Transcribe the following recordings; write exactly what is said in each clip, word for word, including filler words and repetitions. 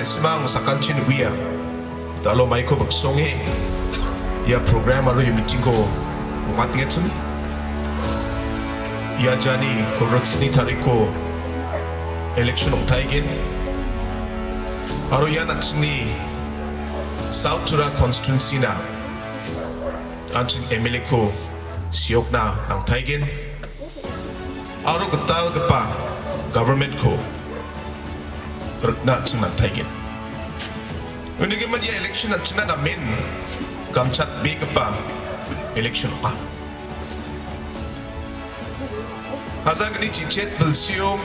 Simang sakantin uia. Dalo maiko baksonge. Ia program aro ia meeting ko umatngechim. Ia jani kolraksni tariko election ongtaigen. Aro ia nansini South Tura constituency na anching M L A ko siokna nangtaigen. Aro gitalgipa government ko rikna anching nangtaigen. Unigimin ia election anchingna namen gamchatbegipa election ong·a. Hajagni chichet bilsio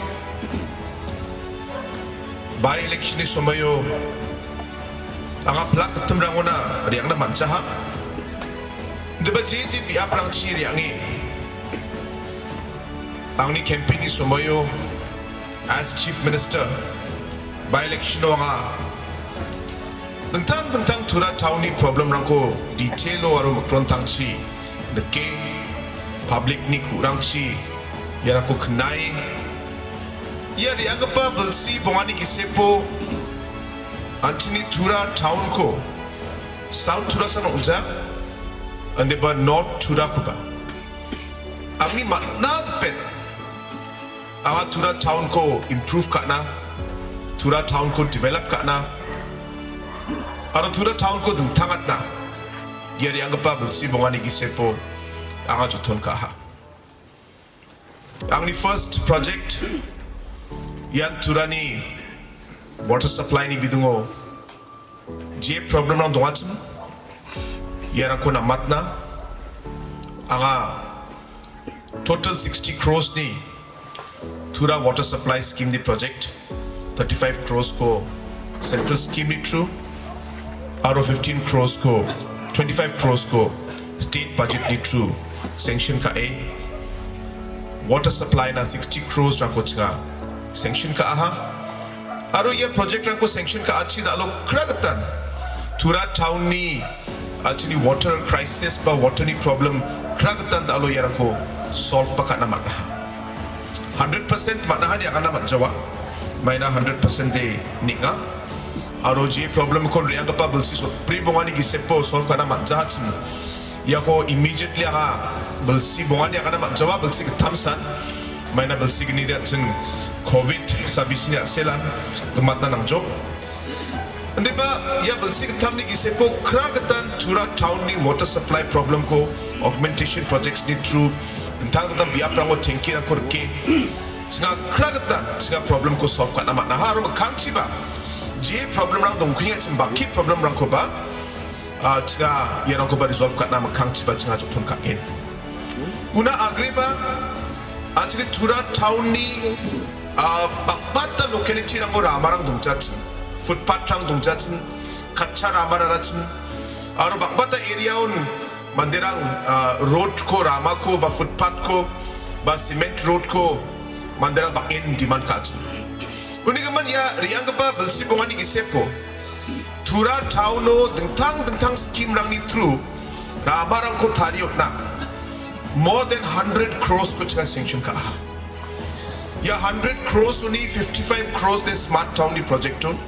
by election ni somoio anga plak gittimrangona re·angna man·jaha. Indiba je je biaprangchi re·ange angni campaign ni somoio as Chief Minister by election o anga dingtang dingtang Tura town ni problem rangko detail o aro mikrontangchi nike, public ni ku·rangchi iarangko knae. Ia re·anggipa bilsi bongani gisepo anchini Tura town ko South Tura san ong·ja, indiba North Tura koba. Angni man·a dipet anga Tura town ko improve ka·na, Tura town ko develop ka·na, aro Tura town ko dingtangatna ia re·anggipa bilsi bongani gisepo anga joton ka·aha. Angni first project ian Turani water supply ni bidingo je problem rang dongachim iarangko namatna anga total sixty crores ni Tura water supply scheme ni project, thirty-five crores ko central scheme ni through, aro fifteen crores ko, twenty-five crores ko state budget ni through sanction ka·e. Water supply na sixty crores rangko chinga sanction ka·aha. Aro ia project rangko sanction ka·achi dalo kragitan Tura town ni, ah, chini water crisis ba water ni problem kragitan dalo iarangko solve ba ka·na man·aha. Hundred percent man·aha ni agana man·jawa. Maina hundred percent de ning·a. Aro je problem kon re·anggipa bilsi sotbri bongani gisepo solve ka·na man·jahachim. Iako immediately anga bilsi bongani agana man·jawa, bilsi gittam san. Maina bilsi gni de an·ching covid sabisni a·selan gimatna nangjok. Indiba ia bilsi gittamni gisepo kragitan Tura town ni water supply problem ko augmentation projects ni through dingtang dingtang biaprango tanki rangko rike. Chinga kragitan chinga problem ko solve ka·na man·aha aro mikkangchiba je problem rang dongkringa ching baki problem rangkoba ah, chinga iarangkoba resolve ka·na mikkangchiba chinga joton ka·gen. Una agreba, ah, chini Tura town ni, ah, bang·bata locality rango ramarang dongjachim, footpath rang dongjachim, katcha ramararachim, aro bang·bata area on manderang, ah, road ko, rama ko, ba footpath ko, ba cement road ko manderang bang·en demand ka·achim. Unigimin ia re·anggipa bilsi bongani gisepo Tura town-o dingtang dingtang scheme-rangni through ramarangko tariotna more than hundred crores-ko chinga sanction ka·aha. Ia hundred crores-oni fifty-five crores de smart town-ni project-on.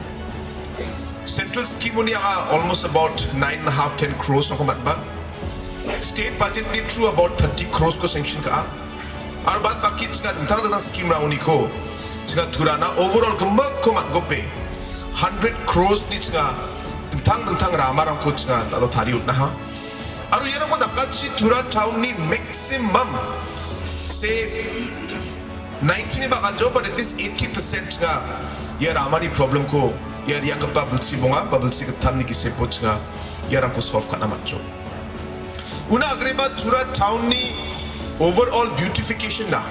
Central scheme-oni anga almost about nine and a half, ten crores-rangko man·ba. State budget-ni through about thirty crores-ko sanction ka·a. Aro bad baki chinga dingtang dingtang scheme-rangkoniko chinga Turana overall gimikko man·gope hundred crores-ni chinga dingtang dingtang ramarangko chinga dalo tariotnaha. Aro iarangko dakatchi Tura town-ni maximum, say, ninety-ni baganjo, but at least eighty percent chinga ia ramani problem-ko ia re·anggipa bilsi bonga ba bilsi gittamni gisepo chinga iarangko solve ka·na man·jo. Una agreba Tura town-ni overall beautification-na.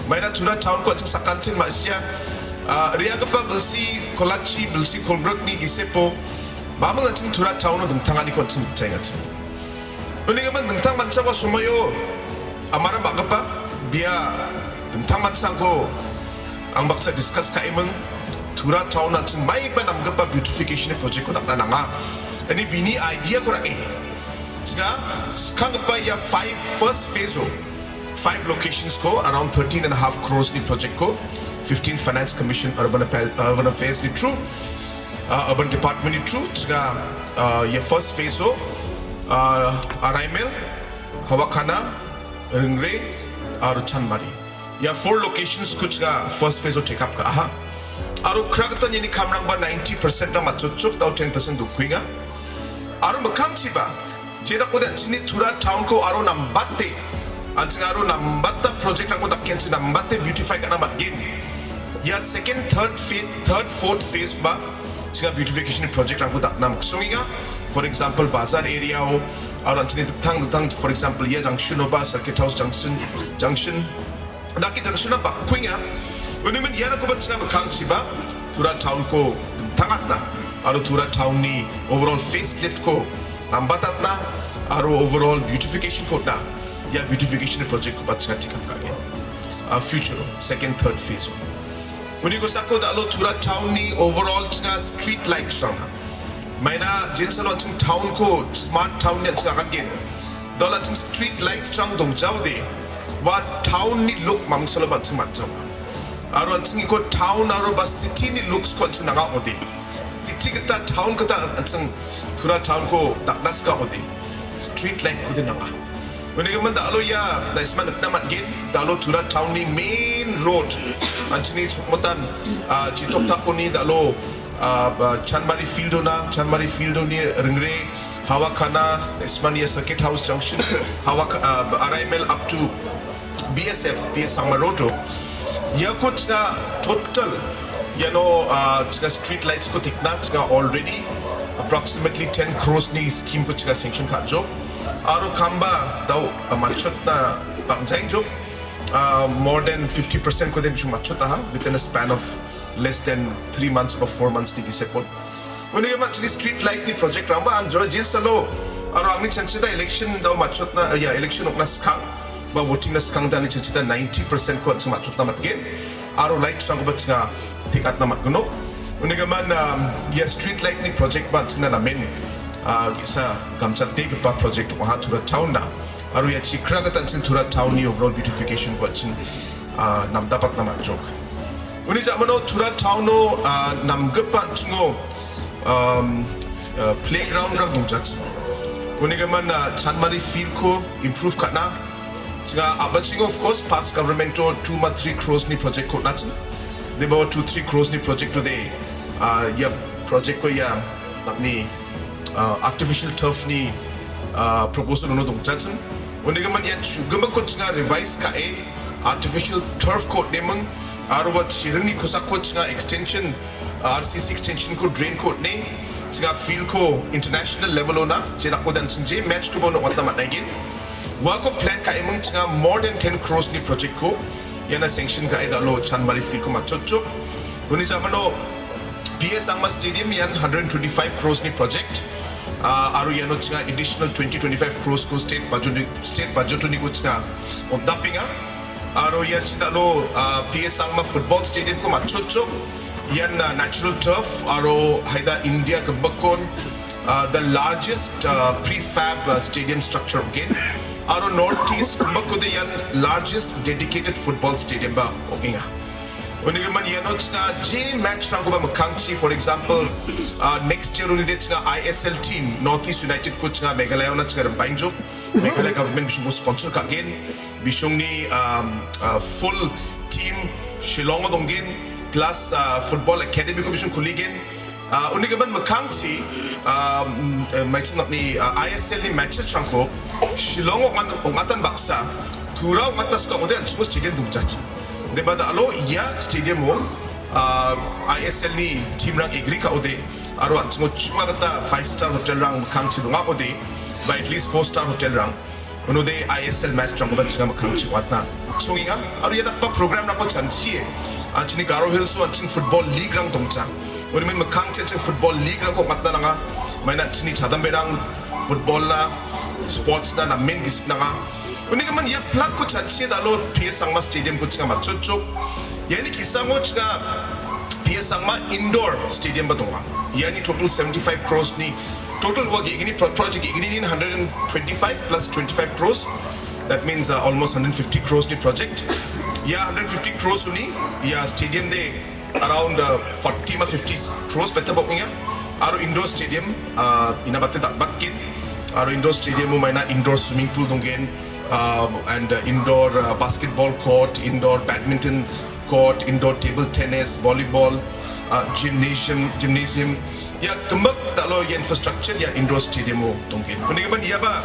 Maina Tura town-ko an·ching sakantin ma·sia, ah, re·anggipa bilsi kolachi, bilsi kolgrikni gisepo, mamung an·ching Tura town-o dingtanganiko an·ching nikjaengachi. Unigimin dingtang manchaba somoio, amaram ba·gipa, bia dingtang manchangko ang baksa discuss ka·eming, Tura town an·ching maiba namgipa beautification project-ko dakna nanga. Ini bini idea-ko ra·e. Chinga skanggipa ia five first phase-o, five locations-ko around thirteen and a half crores-ni project-ko fifteen Finance Commission Urban Affair-, Urban Affairs-ni through uh, urban department ni through chinga, uh, ia first phase o, uh, Araimel, Hawakana, Ringre, aro Chanmari. Ia four locations ko chinga first phase o take up ka·aha. Aro kraktan iani kamrangba ninety percent rang matchotchok, dao ten percent dongkuenga. Aro mikkangchiba, jedakode an·chingni Tura town ko aro nambate, an·ching aro nambata project rangko dake an·ching nambate beautify ka·na man·gen. Ia second, third phase, third, fourth phase ba, chinga beautification project rangko dakna miksongenga. For example, bazar area o, aro an·chingni dingtang dingtang, for example, ia junction o ba, Circuit House junction, junction, dake junction a bakkuenga. Unimin ianakoba chinga mikkangchiba, Tura town ko dingtangatna, aro Tura town ni overall facelift ko nambatatna, aro overall beautification ko na, ia beautification project koba chinga take up ka·gen. Ah, future o, second, third phase o. Uni kosako dalo Tura town ni overall chinga street light rangna. Maina jinsalo an·ching town ko smart town ni an·ching agangen. Dal an·ching street lights rang dongjaode, ua town ni look mamsalo an·ching man·jawa. Aro an·ching iko town aro ba city ni looks ko an·ching nanga ode. City gita town gita an·ching Tura town ko dakna sika ode. Street light ko de nanga. Unigimin dalo ia, naisma nikna man·gen, dalo Tura town ni main road. An·chingni chokmotan, ah, chitoktakoni dalo, ah, ba, Chanmari field ona, Chanmari field oni Ringre, Hawakana, naismani ia Circuit House junction, Hawak-, ah, Araimel up to B S F, B S Sangma Road o. Iako chinga total, iano, ah, chinga street lights ko tekna, chinga already approximately ten crores ni scheme ko chinga sanction ka·jok. Aro kamba dao, ah, matchotna bang·jaengjok. Ah, more than fifty percent ko de bisong matchotaha within a span of less than three months ba four months ni gisepon. Unigimin an·chingni street light ni project rangba an jora jinsalo aro angni chanchida election dao matchotna, ya, election okna skang ba voting na skang da angni chanchida ninety percent ko an·ching matchotna man·gen. Aro light rangkoba chinga tekatna man·gnok. Unigimin, um, ia street light ni project ba an·chingna namen, ah, ge·sa gamchatbegipa project ong·aha Tura town na. Aro ia chikra gita an·ching Tura town ni overall beautification ko an·ching, ah, namdapatna man·jok. Uni ja·mano Tura town o, ah, namgipa an·chingo, um, ah, playground rang dongjachim. Unigimin, ah, Chanmari field ko improve ka·na. Chinga a·bachingo, of course, past government o two ma three crores ni project ko on·achim. Deba two three crores ni project o de, ah, ia project ko ia, ni, ah, artificial turf ni, ah, proposal uno dongjachim. Unigimin ia chu·gimikko chinga revise ka·e, artificial turf ko on·eming, aro ua chiringni kosako chinga extension, ah, R C C extension ko drain ko on·e, chinga field ko international level ona, jedakode an·ching je match koba uno ong·atna man·aigen. Uako plan ka·eming chinga more than ten crores ni project ko, iana sanction ka·e dalo Chanmari field ko matchotchok. Uni ja·mano P A Sangma Stadium ian hundred twenty-five crores ni project. Ah, aro iano chinga additional twenty, twenty-five crores ko state budget, state budget oni ko chinga on·dapenga. Aro ia chidalo, ah, P A Sangma Football Stadium ko matchotchok. Ian, ah, natural turf aro haida India gimbakon, ah, the largest, ah, prefab, ah, stadium structure ong·gen. Aro North East gimbakode ian largest dedicated football stadium ba ong·enga. Unigimin iano chinga je match rangkoba mikkangchi, for example, ah, next year unide chinga I S L team, North East United ko chinga Meghalaya ona chinga rimbaengjok. Meghalaya government bisingko sponsor ka·gen. Bisingni, um, ah, full team Shillong o donggen, plus, ah, football academy ko bising kuligen. Ah, unigimin mikkangchi, ah, mm, eh, maichim nokni, ah, I S L ni matches rangko Shillong ong·an-, ong·atan baksa, Tura ong·atna sika ong·ode an·chingko stadium dongjachim. Deba dalo ia stadium o, ah, I S L ni team rang agree ka·ode, aro an·chingo chunga gita five star hotel rang mikkangchi donga ode, ba at least four star hotel rang. Unode I S L match rangkoba chinga mikkangchi ong·atna miksongenga. Aro ia dakgipa program rangko chanchie, an·chingni Garo Hills o an·ching football league rang dongchang. Unimin mikkangchi an·ching football league rangko ong·atna nanga. Maina an·chingni chadamberang football na, sports na namen gisik nanga. Unigimin ia plak ko chanchie dalo P A Sangma Stadium ko chinga matchotchok. Iani ki·sango chinga P A Sangma Indoor Stadium ba donga. Iani total seventy-five crores ni, total ua ge·gni pro-, project ge·gnini hundred and twenty-five plus twenty-five crores. That means, uh, almost hundred fifty crores ni project. Ia hundred fifty crores uni, ia stadium de Around, uh, forty ma fifty crores beta bokninga. Aro indoor stadium, uh, ina batte dal·batgen. Aro indoor stadium-o maina indoor swimming pool donggen, uh, and, uh, indoor, uh, basketball court, indoor badminton court, indoor table tennis, volleyball, uh, gymnasium, gymnasium. Ia gimik dal·o ia infrastructure ia indoor stadium-o donggen. Unigimin iaba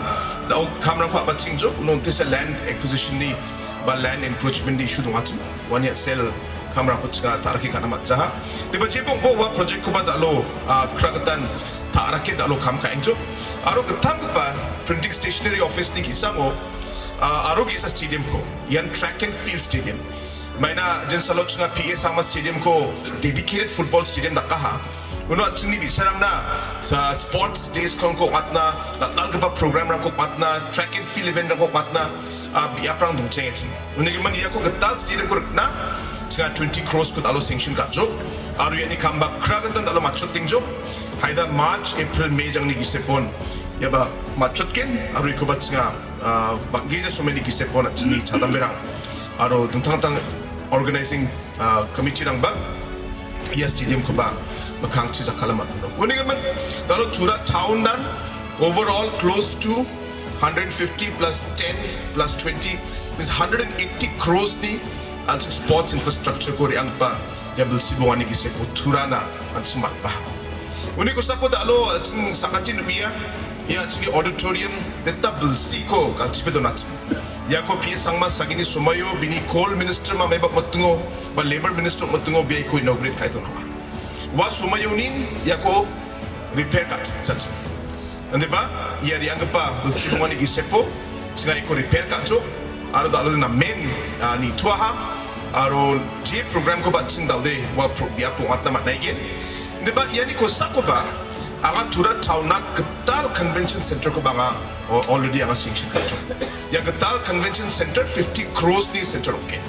dal·o kamrangko a·bachingjok, uno untisa land acquisition-ni ba land encroachment-ni issue dongachim. Uani a·sel kamrangko chinga ta·rake ka·na man·jaha. Deba jebong bo ua project-koba dal·o, ah, kragitan ta·rake dal·o kam ka·engjok. Aro gittamgipa printing stationery office-ni gisango, ah, aro ge·sa stadium-ko, ian track and field stadium. Maina jensalo chinga P A Sangma stadium-ko dedicated football stadium dakaha. Uno an·chingni bi·sarangna, sa-, sports days-ko ong·atna, dal·dalgipa program-rangko ong·atna, track and field event-rangko ong·atna, ah, biaprang dongchengechim. Unigimin iako gital stadium-ko rikna, chinga twenty crores-ko dal·o sanction ka·jok. Aro iani kambak kragitan dal·o matchotengjok. Haida March, April, May jangni gisepon iaba matchotgen, aro ikoba chinga, ah, bang·gija somaini gisepon an·chingni chadamberang aro dingtang dingtang organizing, ah, committee-rangba ia stadium-koba mikkangchi jakkalna man·enok. Unigimin dal·o Tura town-an overall close to hundred fifty plus ten plus twenty means hundred and eighty crores-ni an·ching sports infrastructure-ko re·anggipa ia bilsi bongani giseko Turana an·ching man·baha. Uni kosako dal·o an·ching sakantin uia ia an·chingni auditorium deta bilsiko galchipe donachim. Iako P A Sangma sagini somaio bini coal minister ma mebak mitingo ba labour minister mitingo biaiko inaugurate ka·e donama. Ua somaionin iako repair ka·chachim. Indiba, ia re·anggipa bilsi bongani gisepo, chinga iko repair ka·chok, aro dal·o namen, ah, nitoaha, aro je program-koba an·ching dal·de ua pro-, biapo ong·atna man·aigen. Indiba, iani kosakoba, anga Tura town-na gital convention center-koba anga o-, already anga sanction ka·chok. Ia gital convention center fifty crores-ni center ong·gen.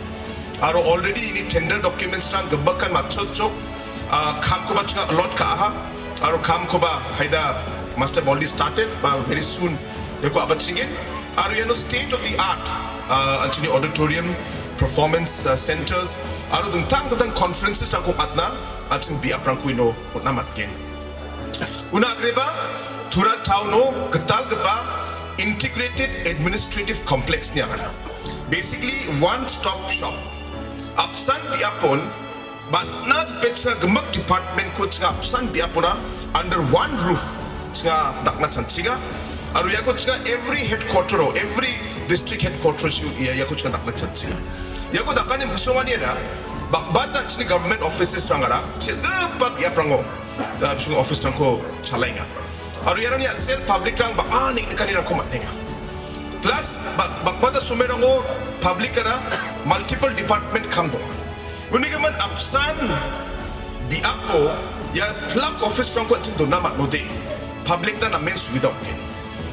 Aro already ini tender documents-rang gimikan matchotjok, ah, kamkoba chinga allot ka·aha. Aro kamkoba haida Master have already started, ba very soon iako a·bachingen. Aro iano state of the art, ah, an·chingni auditorium, performance, ah, centers, aro dingtang dingtang conferences-rangko ong·atna an·ching biaprangko ino on·na man·gen. Una agreba, Tura town-o gitalgipa integrated administrative complex-ni agana. Basically, one stop shop. Apsan biapon, bang·a dipetsa gimik department-ko chinga apsan biapona under one roof chinga dakna chanchinga. Aro iako chinga every headquarter-o, every district headquarter-o ia, iako chinga dakna chanchinga. Iako dakani miksonganiara, bang·bata chini government offices-rangara, chilgipa biaprango, ah, bising office-rangko chalaenga. Aro iarangni a·sel public-rang bang·a neng·nikanirangko man·enga. Plus, ba-, bang·bata somoirango public-ara multiple department kam donga. Unigimin apsan biapo ia pilak office-rangko an·ching dona man·ode, public-na namen subida ong·gen.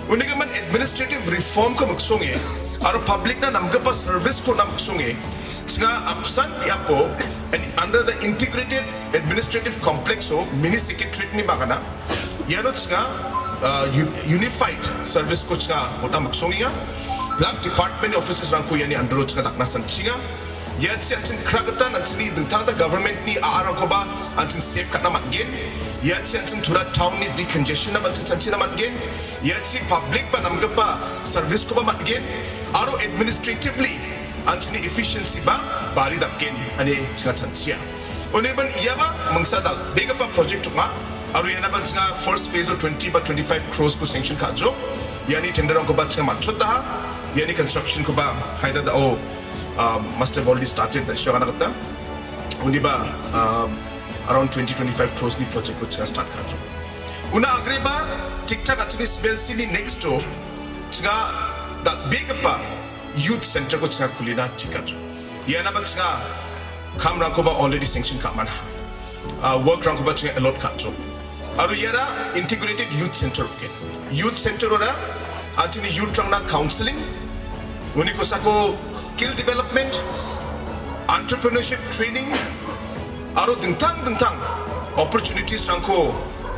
Unigimin administrative reform-ko miksonge, aro public-na namgipa service-ko na miksonge, chinga apsan biapo, and under the integrated administrative complex-o mini secretariat-ni bagana, iano chinga, uh, u-, unified service-ko chinga on·na miksongenga, pilak department-ni offices-rangko iani under-o chinga dakna sanchinga, Iachi an·ching kragitan an·chingni dingtang dingtang government-ni a·arangkoba an·ching save ka·na man·gen. Iachi an·ching Tura town-ni decongestion-na an·ching chanchina man·gen. Iachi public ba namgipa service-koba man·gen. Aro administratively an·chingni efficiency-ba baridapgen ine chinga chanchia. Unigimin iaba mingsa dal·begipa project ong·a. Aro ianaba chinga first phase-o twenty ba twenty-five crores-ko sanction ka·jok. Iani tender-rangkoba chinga man·chotaha. Iani construction-koba haida da·o um, must have already started da·o gana gita. Uniba, um, around twenty, twenty-five crores-ni project-ko chinga start ka·jok. Una agreba, tiktak an·chingni Smelsi-ni next-o, chinga dal·begipa youth center-ko chinga kulina tikajok. Ianaba chinga kamrangkoba already sanction ka·manha. Ah, work-rangkoba chinga allot ka·jok. Aro iara integrated youth center ong·gen. Youth center-ora an·chingni youth-rangna counseling, uni kosako skill development, entrepreneurship training, aro dingtang dingtang opportunities-rangko,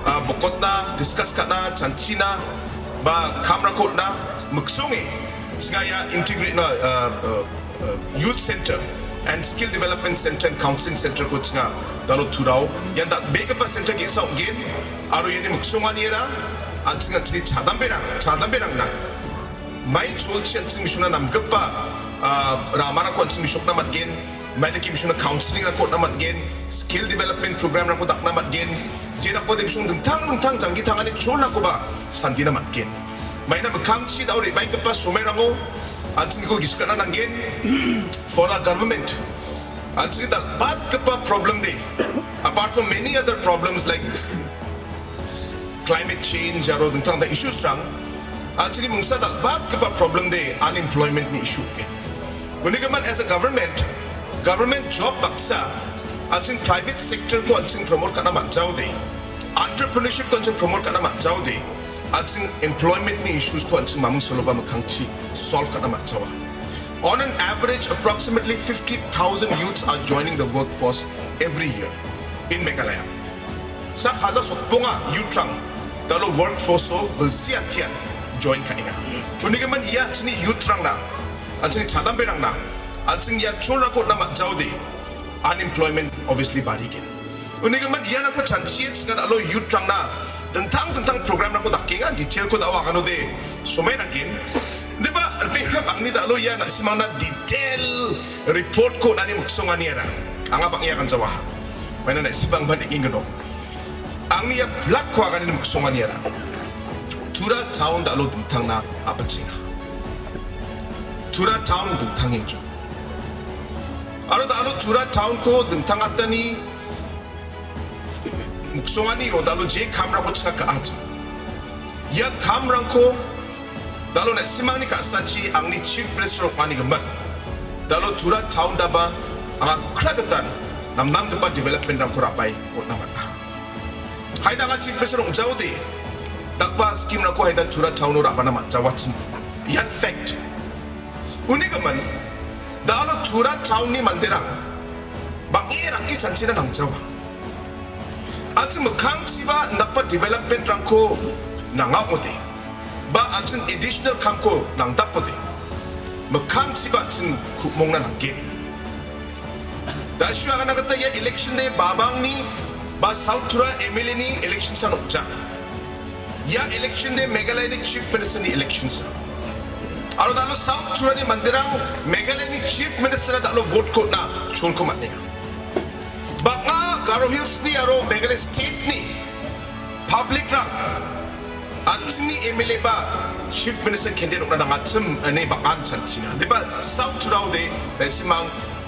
ah, bokotna, discuss ka·na, chanchina, ba kamrangko on·na, miksonge, chinga ia integrate-na, ah, ah, uh, youth center, and Skill Development Center and Counseling Center-ko chinga dalo Turao ian dal·begipa center ge·sa ong·gen, aro iani miksonganiara an·ching an·chingni chadamberang, chadamberangna mai cholchi an·ching misongna namgipa, ah, ramarangko an·ching misokna man·gen, maidake misongna counseling-rangko on·na man·gen, skill development program-rangko dakna man·gen, jedakode misong dingtang dingtang janggi tangani cholrangkoba sandina man·gen. Maina mikkangchi dao re·baenggipa somoirango an·ching iko gisik ra·na nanggen, for our government, an·chingni dal·batgipa problem de, apart from many other problems like climate change aro dingtang dingtang issues-rang, an·chingni mingsa dal·batgipa problem de unemployment-ni issue ong·gen. Unigimin as a government, government job baksa an·ching private sector-ko an·ching promote ka·na man·jaode, entrepreneurship-ko an·ching promote ka·na man·jaode, an·ching employment-ni issues-ko an·ching maming soloba mikkangchi solve ka·na man·jawa. On an average, approximately fifty thousand youths are joining the workforce every year in Meghalaya. Sak hajar sotbonga youth-rang dalo workforce-o bilsi an·tian join ka·enga. Unigimin ia an·chingni youth-rangna, an·chingni chadamberangna, an·ching ia cholrangko on·na man·jaode, unemployment obviously barigen. Unigimin ianako chanchie chinga dalo youth-rangna dingtang dingtang program-rangko dakenga, detail-ko dao aganode somoi nanggen. Indiba, ripengrang, angni dalo ia na·simangna detail report-ko on·ani miksonganiara anga bang·e aganjawaha. Maina na·simangba nikenggino. Angni ia plak-ko aganini miksonganiara Tura town dalo dingtangna apachenga. Tura town dingtangengjo. Aro dalo Tura town-ko dingtangatani miksonganio dalo je kamrangko chingaka·aja. Ia kamrangko dalo na·simangni ka·sachi angni Chief Minister ong·anigimin dalo Tura town daba anga kragitan namnamgipa development-rangko ra·bae on·na man·a. Haida anga Chief Minister ong·jaode, dakba scheme-rangko haida Tura town-o ra·bana man·jawachim. Ian fact. Unigimin, dalo Tura town-ni manderang bang·e rake chanchina nangjawa. An·ching mikkangchiba indakgipa development-rangko nanga ong·ode, ba an·ching additional kamko nangdapode, mikkangchiba an·ching ku·mongna nanggen. Da·sio agana gita ia election de Babangni ba South Tura M L A-ni election san ong·ja. Ia election de Meghalaya-ni Chief Minister-ni election san. Aro dalo South Tura-ni manderang Meghalaya-ni Chief Minister-na dalo vote-ko on·na cholko man·enga. Bang·a Garo Hills-ni aro Meghalaya State-ni public-rang an·chingni M L A ba Chief Minister candidate ong·na nangachim ine bang·an chanchinga. Deba South Tura-ode na·simang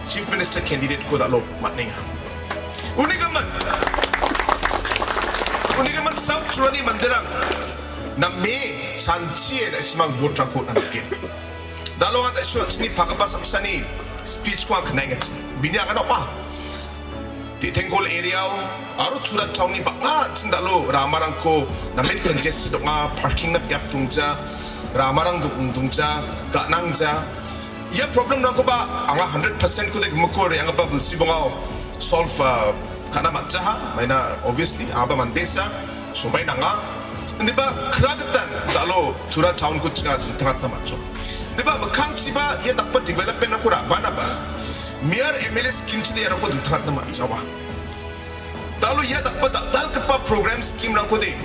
Chief Minister candidate-ko dalo man·enga. Unigimin, unigimin South Tura-ni manderang name chanchie na·simang vote-rangko on·na nanggen. Dalo anga da·sio an·chingni pagipa saksani speech-ko anga knaengachim. Bini agana ong·a. Tengkol area-o aro Tura town-ni bang·a an·ching dalo ramarangko namen congested ong·a, parking-na biap dongja, ramarang dong-, dongja, ga·nangja. Ia problem-rangkoba anga hundred percent-kode gimikko re·anggipa bilsibongao solve, ah, ka·na man·jaha. Maina obviously angaba mandesa, somoi nanga. Indiba kragitan dalo Tura town-ko chinga dingtangatna man·jok. Indiba mikkangchiba ia dakgipa development-rangko ra·banaba Mayor M L A scheme-chide iarangko dingtangatna man·jawa. Dalo ia dakgipa dal·dalgipa program scheme-rangkode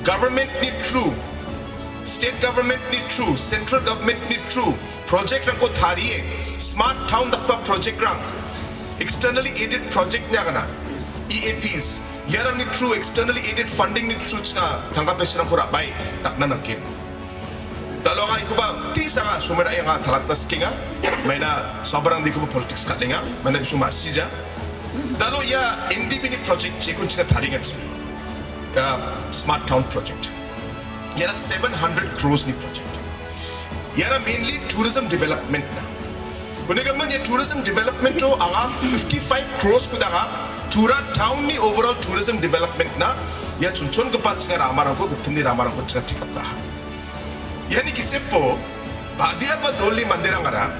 government-ni through, state government-ni through, central government-ni through project-rangko tarie, smart town dakgipa project-rang, externally aided project-ni agana, E A Ps, iarangni through, externally aided funding-ni through chinga tangka paisa-rangko ra·bae dakna nanggen. Dalo anga ikoba tisa anga somoi ra·e anga talatna sikenga. Maina sabarang dikoba politics ka·lenga. Maina bisong ma·sija. Dalo ia N D B-ni project jekon chinga tarienga chim. Ah, Smart Town Project. Iara seven hundred crores-ni project. Iara mainly tourism development-na. Unigimin ia tourism development-o anga fifty-five crores-ko danga Tura town-ni overall tourism development-na ia chonchongipa chinga ramarangko, gitimni ramarangko chinga tekapkaha. Iani gisepo, badiaba dolni manderangara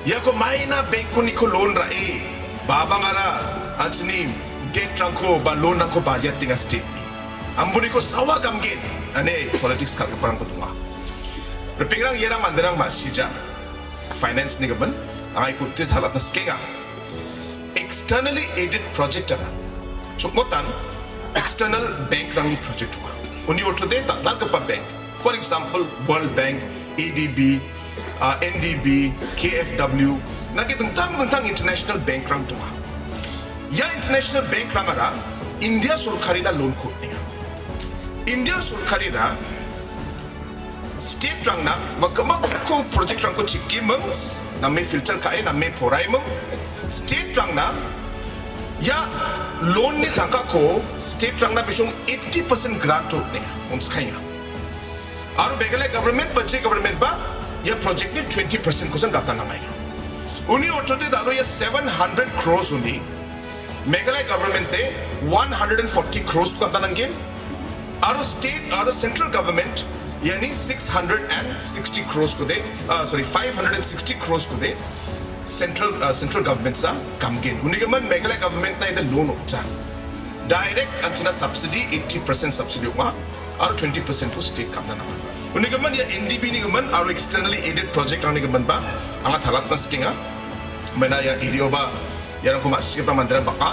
iako maina bank-oniko loan ra·e, babangara an·chingni debt-rangko ba loan-rangko badiatenga state-ni. Amboniko sawa gamgen, ane politics kal·giparangba donga. Ripengrang iarang manderang ma·sija. Finance-ni gimin. Anga iako talatna sikenga. Externally aided project-ara chukmotan external bank-rangni project ong·a. Uni ortode dal·dalgipa bank. For example, World Bank, A D B, ah, N D B, K F W, nake dingtang dingtang international bank-rang donga. Ia international bank-rangara India sorkarina loan-ko on·enga. India sorkarira state-rangna ba gimikko project-rangko chikiming, name filter ka·e, name poraiming, state-rangna ia loan-ni tangkako state-rangna bisong eighty percent grant-o on·enga, on·skaenga. Aro Meghalaya government ba je government ba ia project-ni twenty percent-kosan gapna nangaenga. Uni ortode dalo ia seven hundred crores-oni Meghalaya government-e one hundred and forty crores-ko gapna nanggen. Aro state, aro central government, iani six hundred and sixty crores-kode, ah, sorry, five hundred and sixty crores-kode central, ah, central government-sa gamgen. Unigimin Meghalaya government-na ida loan ong·ja. Direct an·chingna subsidy, eighty percent subsidy ong·a, aro twenty percent-ko state gapna nanga. Unigimin ia N D B-nigimin aro externally aided project-rangnigiminba anga talatna sikenga. Maina ia area-oba iarangko ma·sigipa manderang bang·a.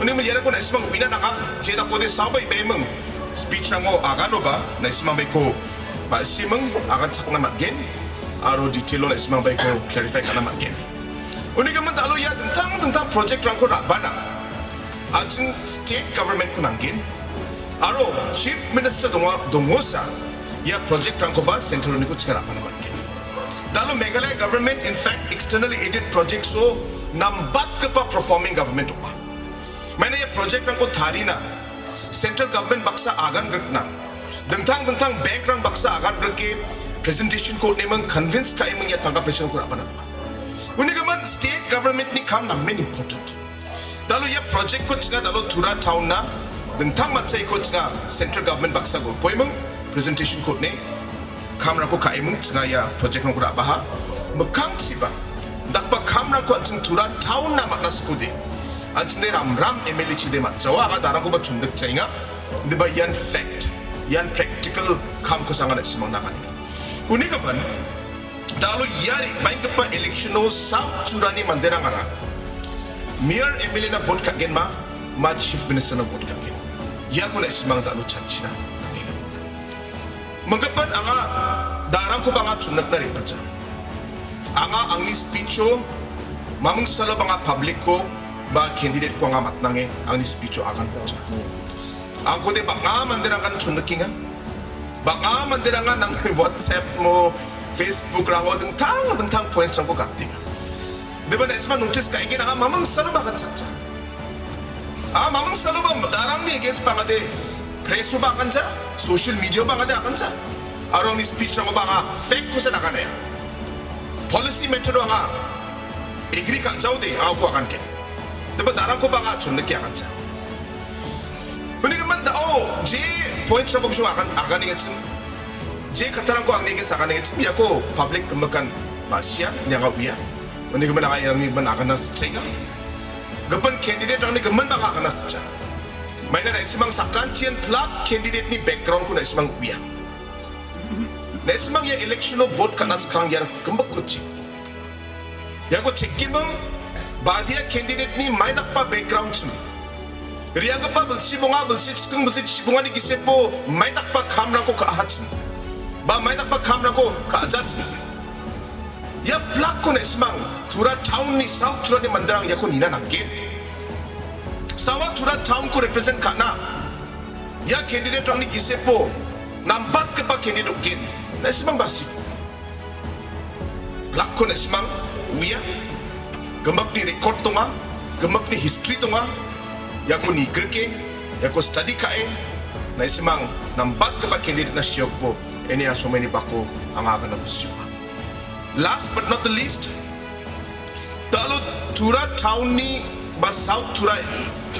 Unigimin iarangko na·simang uina nanga, jedakode sabai baiming speech-rango aganoba na·simang baiko ma·siming aganchakna man·gen, aro detail-o na·simang baiko clarify ka·na man·gen. Unigimin dalo ia dingtang dingtang project-rangko ra·bana an·ching state government-ko nanggen, aro chief minister donga-, dongosa ia project-rangkoba central-oniko chinga ra·bana man·gen. Dalo Meghalaya government, in fact, externally aided projects-o nambatgipa performing government ong·a. Maina ia project-rangko tarina, central government baksa agan grikna, dingtang dingtang bank-rang baksa agan grike presentation-ko on·eming, convince ka·eming ia tangka peso-ko ra·bana donga. Unigimin state government-ni kam namen important. Dalo ia project-ko chinga dalo Tura town-na dingtang matchaiko chinga central government baksa golpoiming, presentation-ko on·e, kamrangko ka·eming chinga ia project-rangko ra·baha. Mikkangchiba dakgipa kamrangko an·ching Tura town-na man·a sikode, an·chingde ramram M L A chide man·jawa, anga darangkoba chondikjaenga. Indiba ian fact, ian practical kamkosa anga na·simangna aganenga. Unigimin dalo ia re·baenggipa election-o South Turani manderangara mayor M L A-na vote ka·genma, ma chief minister-na vote ka·gen. Iako na·simang dalo chanchina nangenga. Minggipan anga darangkoba anga chonnikna re·baja. Anga angni speech-o maming salo anga public-ko ba candidate-ko anga matnange angni speech-o agan rongja. Angkode bang·a manderangan chonnikenga. Bang·a manderangan nangni WhatsApp mo, Facebook-rango dingtang dingtang points-rangko gatenga. Deba na·simang notice ka·engen, anga maming salo ba aganchakja. Anga maming salo ba darangni against ba angade press-o ba aganja, social media-o ba angade aganja. Aro angni speech-rango ba anga fact-kosa aganenga. Policy matter-o anga agree ka·jaode anga uko agangen. Deba darangko ba anga chonnike aganja. Unigimin da·o je points-rangko bisong agan-, aganengachim, je kattarangko angni against aganengachim, iako public gimikan ma·sia ine anga uia. Unigimin anga iarangni gimin agana sitchaenga. Gipin candidate-rangni gimin ba anga agana sitcha. Maina na·simang sakantian pilak candidate-ni background-ko na·simang uia. Na·simang ia election-o vote ka·na skang ian gimikkochi. Iako chekiming badia candidate-ni maidakgipa background-chim, re·anggipa bilsi bonga, bilsi chiking, bilsi chibongani gisepo maidakgipa kamrangko ka·ahachim, ba maidakgipa kamrangko ka·ajachim. Ia pilakko na·simang Tura town-ni, South Turani manderang iako nina nanggen. Sawa Tura town-ko represent ka·na ia candidate-rangni gisepo nambatgipa candidate ong·gen. Na·simang basi. Pilakko na·simang uia. Gimikni record donga, gimikni history donga. Iako nigrike, iako study ka·e, na·simang nambatgipa candidate-na siokbo, ine ia somaini bako anga agana kusi ong·a. Last but not the least, dalo Tura town-ni ba South Tura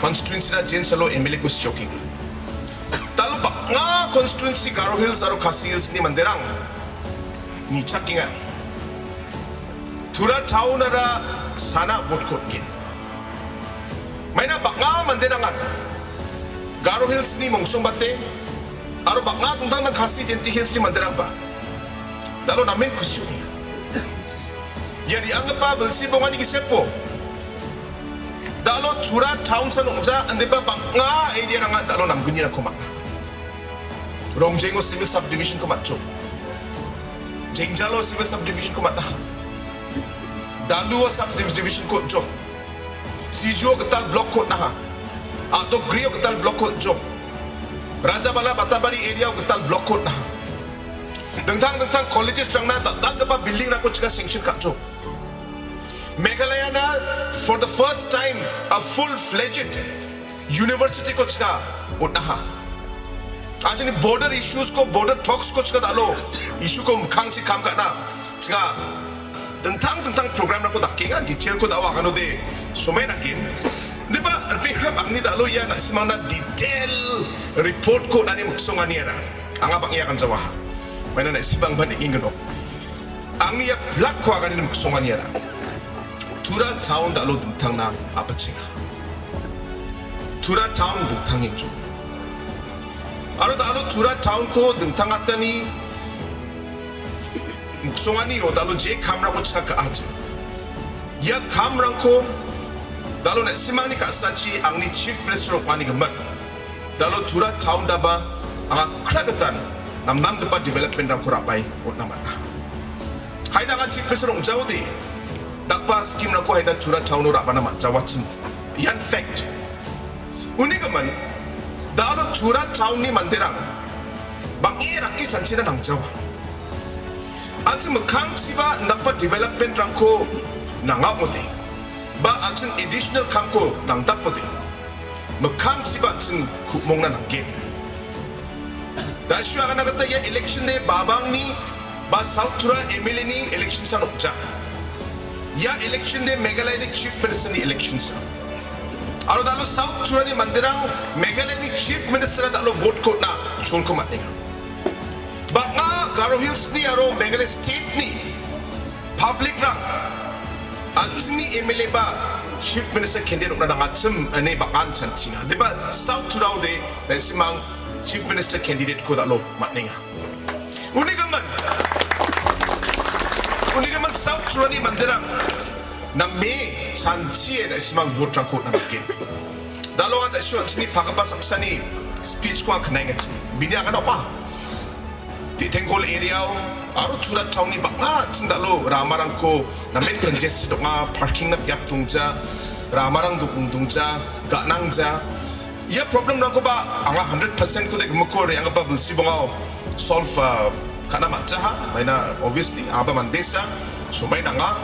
constituency-na jensalo M L A-ko sioking. Dalo bang·a constituency Garo Hills aro Khasi Hills-ni manderang nichakenga. Tura town-ara sana vote-ko on·gen. Maina bang·a manderangan Garo Hills-ni mongsongbate aro bang·a dingtang dingtang Khasi Jaintia Hills-ni manderangba dalo namen kusi ong·enga. Ia re·anggipa bilsi bongani gisepo da·alo Tura town san ong·ja, indiba bang·a area-rangan da·alo namgnirangko man·a. Rongjengo civil subdivision-ko man·jok. Jengjalo civil subdivision-ko man·aha. Daluo subdivision-ko on·jok. Sijuo gital block-ko on·aha. Adogrio gital block-ko on·jok. Rajabala Batabari area-o gital block-ko on·aha. Dingtang dingtang colleges-rangna dal·dalgipa building-rangko chika sanction ka·jok. Meghalayana for the first time a full-fledged university-ko chika on·aha. An·chingni border issues-ko, border talks-ko chika da·alo issue-ko mikkangchi kam ka·na chika dingtang dingtang program-rangko dakenga, detail-ko da·o aganode somai nanggen. Indiba re·bee bang·ni da·alo ia na·simangna detail report-ko on·ani miksonganiara. Anga bang·e aganjawaha. Maina na·simangba ning·engnok. Angni ia plak-ko aganina miksonganiara. Tura town da·alo dingtangna a·bachenga. Tura town dingtang ong·jok. Aro da·alo Tura town-ko dingtangatani miksonganio da·alo je kamrangko chaka ka·ajo. Ia kamrangko da·alo na·simangni ka·sachi angni Chief Minister ong·ani gimit. Da·alo Tura town daba anga kragitan namnamgipa development-rangko ra·bae on·na man·a. Haida anga Chief Minister ong·jaode dakgipa scheme-rangko haida Tura town-o ra·bana man·jawachim. Ian fact. Uni gimin, da·alo Tura town-ni manderang bang·e rake chanchina nangjawa. An·ching mikkangchiba indakgipa development-rangko nanga ong·ode, ba an·ching additional kamko nangdakode, mikkangchiba an·ching ku·mongna nanggen. Da·sio agana gita ia election-de Babangni ba South Tura M L A-ni election-san ong·ja. Ia election-de Meghalaya-ni Chief Minister-ni election-san. Aro da·alo South Tura-ni manderang Meghalaya-ni Chief Minister-na da·alo vote-ko on·na cholko man·enga. Bang·a Garo Hills-ni aro Meghalaya State-ni public-rang an·chingni M L A ba Chief Minister candidate ong·na nangachim ine bang·an chanchinga. Deba South Tura-ode na·simang Chief Minister candidate-ko da·alo man·enga. Uni gimin, uni gimin South Tura-ni manderang name chanchie na·simang vote-rangko on·na nanggen. Da·alo an·ching an·chingni pagipa saksani speech-ko an·ching knaengachi. Bini agana ong·a. Tengkol area-o aro Tura town-ni bang·a an·ching da·alo ramarangko namen congested ong·a, parking-na biap dongja, ramarang dong-, dongja, ga·nangja. Ia problem-rangkoba anga hundred percent-kode gimikko re·anggipa bilsi bongao solve, ah, ka·na man·jaha. Maina obviously angaba mandesa, somai nanga.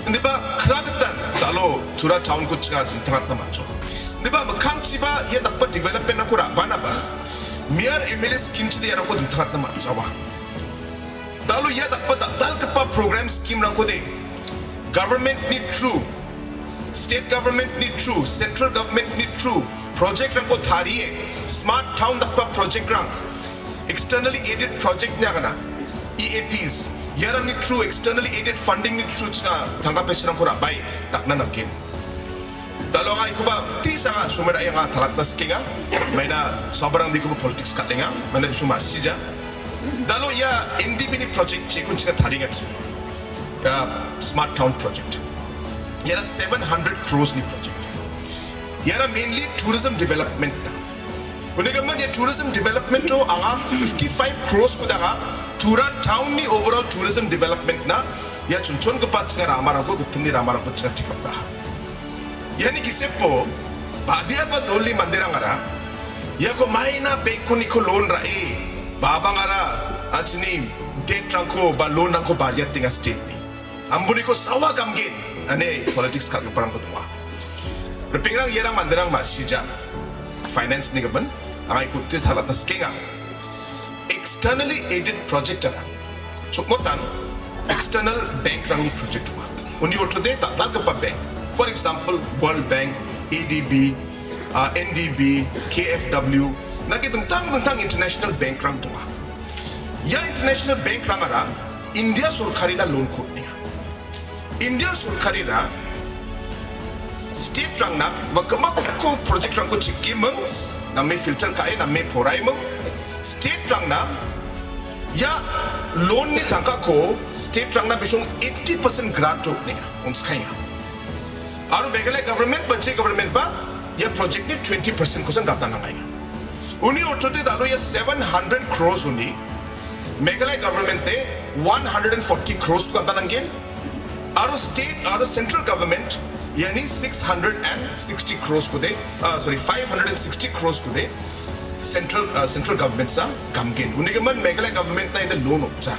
Indiba kragitan da·alo Tura town-ko chinga dingtangatna man·jok. Indiba mikkangchiba ia dakgipa development-rangko ra·banaba, miar M L A scheme-chide iarangko dingtangatna man·jawa. Da·alo ia dakgipa dal·dalgipa program scheme-rangkode government-ni through, state government-ni through, central government-ni through project-rangko tarie, smart town dakgipa project-rang, externally aided project-ni agana, E A Ps, iarangni through, externally aided funding-ni through chinga tangka paisa-rangko ra·bae dakna nanggen. Da·alo anga ikoba tisa anga somera anga talatna sikenga. Maina sabarang dikoba politics ka·enga. Maina bisong ma·sija. Da·alo ia N D B-ni project jekon chinga tariengachi. Ia Smart Town Project. Iara seven hundred crores-ni project. Iara mainly tourism development-na. Uni gimin ia tourism development-o anga fifty-five crores-ko da·anga Tura town-ni overall tourism development-na ia chonchongipa chinga ramarangko, gittimni ramarangko chinga tekapkaha. Iani gisepo badiaba dolni manderangara iako maina bank-oniko loan ra·e, babangara an·chingni debt-rangko ba loan-rangko badiatenga state-ni. Amboniko sawa gamgen ine politics ka·giparangba donga. Ripengrang iarang manderang ma·sija. Finance-ni gimin, anga ikuti talatna sikenga. Externally aided project-ara chokmotan external bank-rangni project ong·a. Uni ortode dal·dalgipa bank. For example, World Bank, A D B, ah, N D B, K F W, nake dingtang dingtang international bank-rang donga. Ia international bank-rangara India sorkarina loan-ko on·enga. India sorkarira state-rangna ba gimikko project-rangko chekeming, name filter ka·e, name poraiming, state-rangna Ia loan-ni tangkako state-rangna bisong eighty percent grant-o on·enga, on·skaenga. Aro Meghalaya government ba je government ba ia project-ni twenty percent-kosan gam·na nangaenga. Uni ortote da·alo ia seven hundred crores-oni Meghalaya government-e one hundred and forty crores-ko gam·na nanggen. Aro state, aro central government iani six hundred and sixty crores-kode, ah, sorry, five hundred and sixty crores-kode central, ah, central government-sa gamgen. Unigimin Meghalaya government-na ida loan ong·ja.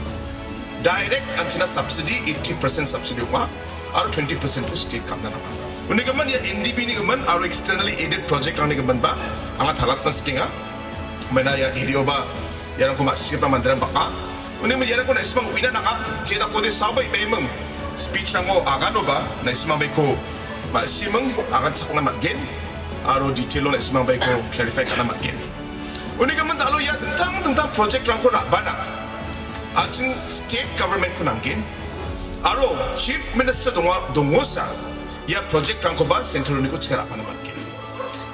Direct an·chingna subsidy, eighty percent subsidy ong·a, aro twenty percent-ko state gam·na nanga. Unigimin ia N D B-nigimin aro externally aided project-rangnigimin ba anga talatna sikenga. Maina ia area-o ba iarangko ma·sigipa manderang bang·a. Unigimin iarangko na·simang uina nanga, jedakode saoba ibeming speech-rango aganoba na·simang baiko ma·siming aganchakna man·gen, aro detail-o na·simang baiko clarify ka·na man·gen. Unigimin da·alo ia dingtang dingtang project-rangko ra·bana an·ching state government-ko nanggen, aro chief minister donga-, dongosa ia project-rangkoba central-oniko ching·e ra·bana man·gen.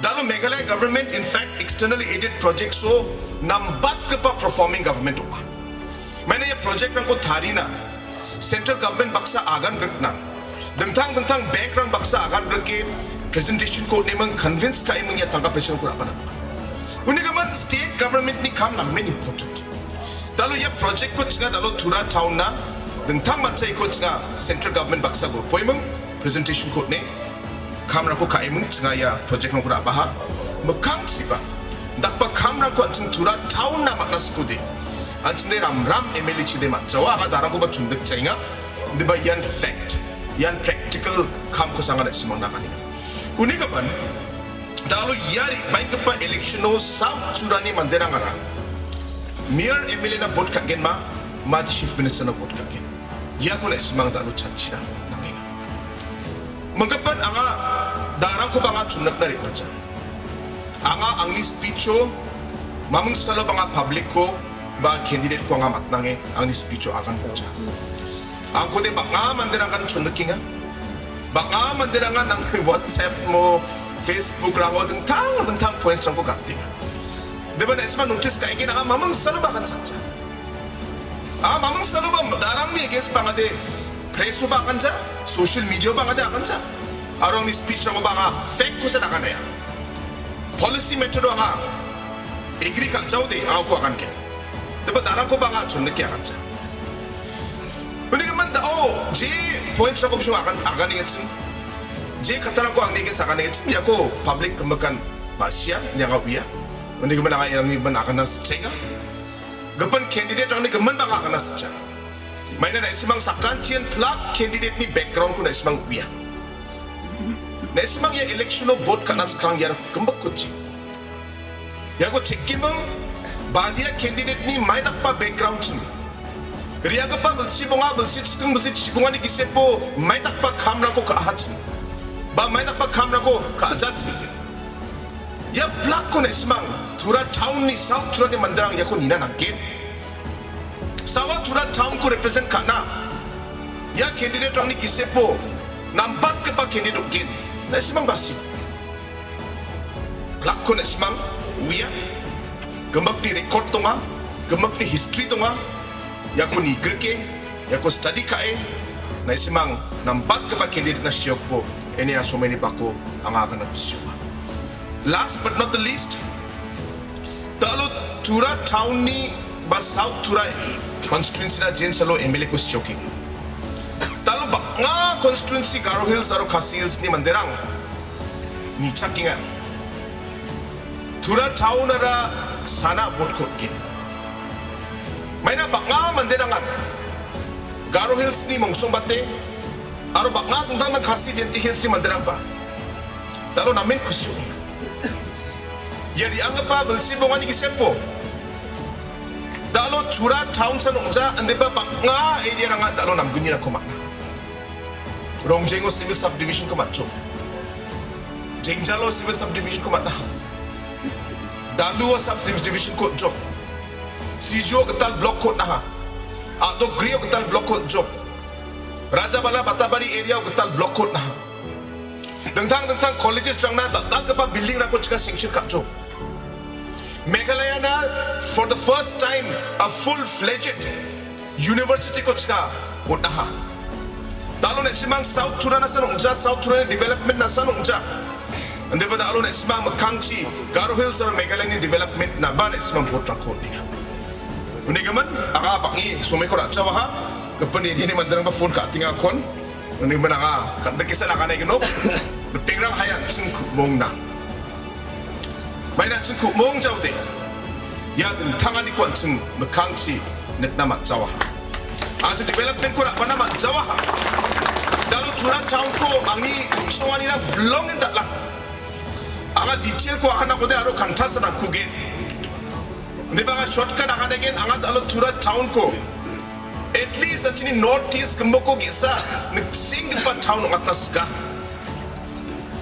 Da·alo Meghalaya government, in fact, externally aided projects-o nambatgipa performing government ong·a. Maina ia project-rangko tarina, central government baksa agan grikna, dingtang dingtang bank-rang baksa agan grike presentation-ko on·eming, convince ka·eming ia tangka paisa-rangko ra·bana nanga. Unigimin state government-ni kam namen important. Da·alo ia project-ko chinga da·alo Tura town-na dingtang manchaiko chinga central government baksa golpoiming, presentation-ko on·e, kamrangko ka·eming chinga ia project-rangko ra·baha. Mikkangchiba dakgipa kamrangko an·ching Tura town-na man·a sikode, an·chingde ramram M L A chide man·jawa, anga darangkoba chondikjaenga. Indiba ian fact, ian practical kamkosa anga na·simangna aganenga. Unigimin da·alo ia re·baenggipa election-o South Turani manderangara mayor M L A-na vote ka·gen ma, ma chief minister-na vote ka·gen. Iako na·simang da·alo chanchina nangenga. Minggipan anga darangkoba anga chonnikna re·baja. Anga angni speech-o maming salo bang·a public-ko ba candidate-ko anga matnange angni speech-o agan bokja. Angkode bang·a manderanggan chonnikenga. Bang·a manderanggan nangni WhatsApp mo, Facebook-rango dingtang dingtang points-rangko gatenga. Deba na·simang notice ka·ege, nanga maming saloba aganchakja. Anga maming saloba darangni against-ba angade press-oba aganja, social media-oba angade aganja. Aro angni speech-rangoba anga fact-kosa aganenga. Policy matter-o anga agree ka·jaode anga uko agangen. Deba darangkoba anga chonnike aganja. Unigimin da·o je points-rangko bising agan-, aganengachim, je kattarangko angni against aganengachim, iako public gimikan ma·sia, ine anga uia. Unigimin anga iarangni gimin agana sikjaenga. Gipin candidate-rangni giminba anga agana sikja. Maina na·simang sakantian pilak candidate-ni background-ko na·simang uia. Na·simang ia election-o vote ka·na skang iar gimbikkochi. Iako chekiming, badia candidate-ni maidakgipa background-chim. Re·anggipa bilsi bonga, bilsi chiting, bilsi chibongani gisepo maidakgipa kamrangko ka·ahachim. Ba maidakgipa kamrangko ka·ajachim. Ia pilakko na·simang Tura town-ni, South Tura-ni manderang iako nina nanggen. South Tura town-ko represent ka·na ia candidate-rangni gisepo nambatgipa candidate ong·gen. Na·simang basi. Pilakko na·simang uia. Gimikni record donga, gimikni history donga. Iako nigrike, iako study ka·e, na·simang nambatgipa candidate-na siokbo, ine ia somaini bako anga agana kusiuba. Last but not the least, da·alo Tura town-ni ba South Tura constituency-na jensalo M L A-ko siokenga. Da·alo bang·a constituency Garo Hills aro Khasi Hills-ni manderang nichakenga. Tura town-ara sana vote-ko on·gen. Maina bang·a manderangan Garo Hills-ni mongsongbate aro bang·a dingtang dingtang Khasi Jaintia Hills-ni manderangba da·alo namen kusi ong·enga. Ia re·anggipa bilsi bongani gisepo da·alo Tura town-san ong·ja, indiba bang·a area-rangan da·alo namgnirangko man·a. Rongjengo civil subdivision-ko man·jok. Jengjalo civil subdivision-ko man·a. Daluo subdivision-ko on·jok. Sijuo gital block-ko on·aha. Adogrio gital block-ko on·jok. Rajabala Batabari area-o gital block-ko on·aha. Dingtang dingtang colleges-rangna dal·dalgipa building-rangko chika sanction ka·jok. Meghalaya-na For the first time, a full-fledged university-ko chinga on·aha. Da·alo na·simang South Tura-na san ong·ja, South Tura-ni development-na san ong·ja. Indiba da·alo na·simang mikkangchi Garo Hills aro Meghalaya-ni development-na ba na·simang vote-rangko on·enga. Unigimin, anga bang·e somoiko ra·jawaha, gipin edini manderangba phone ka·atengakon. Unigimin anga kan·dikesa nagane gnok, ripengrang hai an·ching ku·mongna. Maina an·ching ku·mong jaode, ia dingtanganiko an·ching mikkangchi nikna man·jawaha. An·ching development-ko ra·bana man·jawaha. Da·alo Tura town-ko angni songani ra bilongen da·la. Anga detail-ko ahanakode aro kanta sanangkugen. Indiba anga shortcut aganegen anga da·alo Tura town-ko. At least an·chingni North East gimboko ge·sa niksenggipa town ong·atna sika.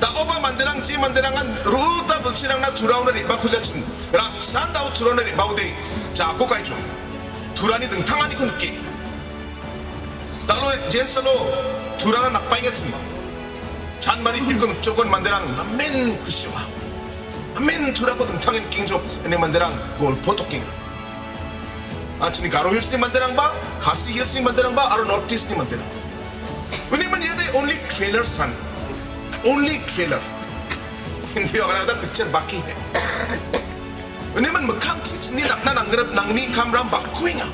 Da·oba manderang, je manderangan ruta bilsirangna Turaona re·bakujachim. Ra·san da·o Turaona re·baode. Jako kaichuk. Turani dingtanganiko nike. Da·alo jensalo Turana nakbaengachim. Chanmari field-ko nikchokon manderang namen kusi ong·a. Namen Turako dingtangen kengjok ine manderang golpo tokenga. An·chingni Garo Hills-ni manderangba, Khasi Hills-ni manderangba, aro North East-ni manderang. Unigimin iade only trailer san. Only trailer. Hindi agar ada picture baki hai. Unigimin mikkangchi chingni dakna nanggrip nangni kamram bakkuenga.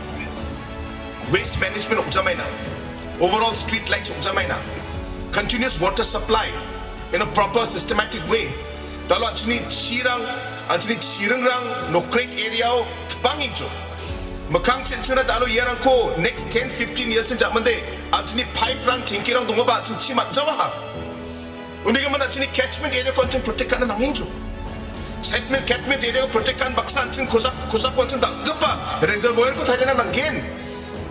Waste management ong·jamaina. Overall street lights ong·jamaina. Continuous water supply in a proper systematic way. Da·alo an·chingni chirang, an·chingni chiringrang, nokrek area-o tipang injo. Mikkang chinchina da·alo iarangko next ten fifteen years-ni ja·mande an·chingni pipe-rang, tanki-rang dongoba an·ching chi man·jawaha. Unigimin an·chingni catchment area-ko an·ching protect ka·na nangengjo. Catchment, catchment area-ko protect ka·na baksa an·ching kosak, kosako an·ching dal·gipa reservoir-ko tarina nanggen.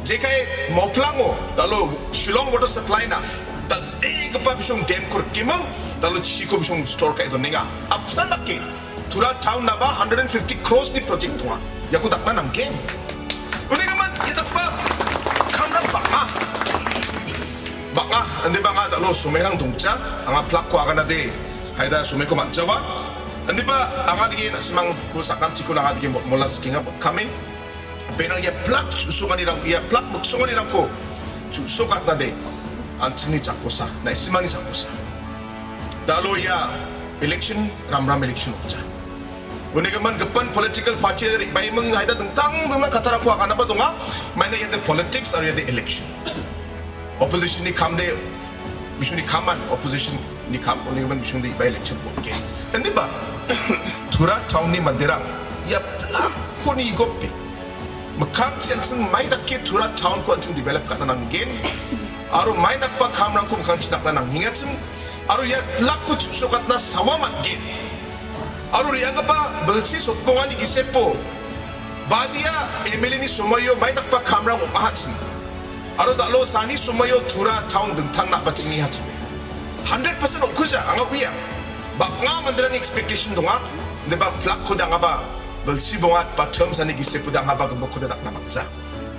Jekai Moplango, da·alo Shillong water supply-na, dal·begipa bisong dam-ko rikgiming, da·alo chiko bisong store ka·e donenga. Apsan dake, Tura town-naba hundred and fifty crores-ni project donga. Iako dakna nanggen. Unigimin, ia dakgipa kamram bang·a. Bang·a, indiba anga da·alo somairang dongja, anga plak-ko aganade, haida somaiko man·jawa. Indiba anga dige na·simang pul sakantikon anga dige mo-, mola sikenga, kame. Benang ia plak chu·songanirang, ia plak miksonganirangko chu·sokatnade, an·chingni jakkosa, na·simangni jakkosa. Da·alo ia election, ramram election ong·ja. Unigimin gipin political party re·baiming haida dingtang dingtang kattarangko aganaba donga, maina iade politics aro iade election. Opposition-ni kamde, bisongni kaman, opposition-ni kam, unigimin bisongde by-election bo·gen. Indiba, Tura town-ni manderang, ia plak-ko nigope. Mikkangchi an·ching mai dake Tura town-ko an·ching develop ka·na nanggen. Aro mai dakgipa kamrangko mikkangchi dakna nanggengachim. Aro ia plak-ko chu·sokatna sawa man·gen. Aro re·anggipa bilsi sotbongani gisepo, badia M L A-ni somoio mai dakgipa kamrang ong·ahachim. Aro da·alo sani somoio Tura town dingtang na·bachengehachim. Hundred percent ong·kuja, anga uia. Bang·a manderangni expectation donga. Indiba plak-kode angaba bilsi bongat ba term sani gisepode angaba gimbokkode dakna man·ja.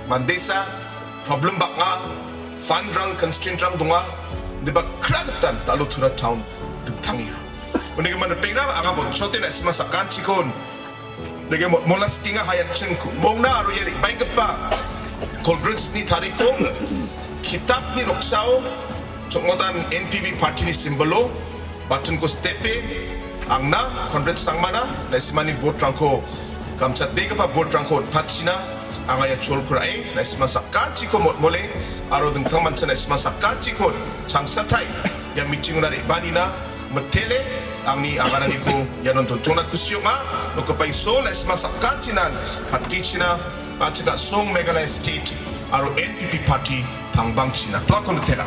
Mandesa, problem bang·a, fund-rang, constraint-rang donga. Indiba kragitan da·alo Tura town dingtangenga. Unigimin ripengrang, anga bonchote na·simang sakantikon nige mo-, mola sikenga, hai an·ching ku-, mongna aro ia re·baenggipa Kolgriksni tariko kitapni noksao chongmodan N P P party-ni simbolo batinko stepe angna Conrad Sangmana na·simangni vote-rangko gamchatbegipa vote-rangko on·patchina anga ia cholko ra·e na·simang sakantiko motmole aro dingtangmancha na·simang sakantiko changsatai ia meeting-ona re·baanina mitele, angni agananiko ianon dontongna kusi ong·a. Nokgipa Isol, na·simang sakantinan patichina, a·chik a·song Meghalaya State aro N P P party pangbangchina. Plak-ko mitela.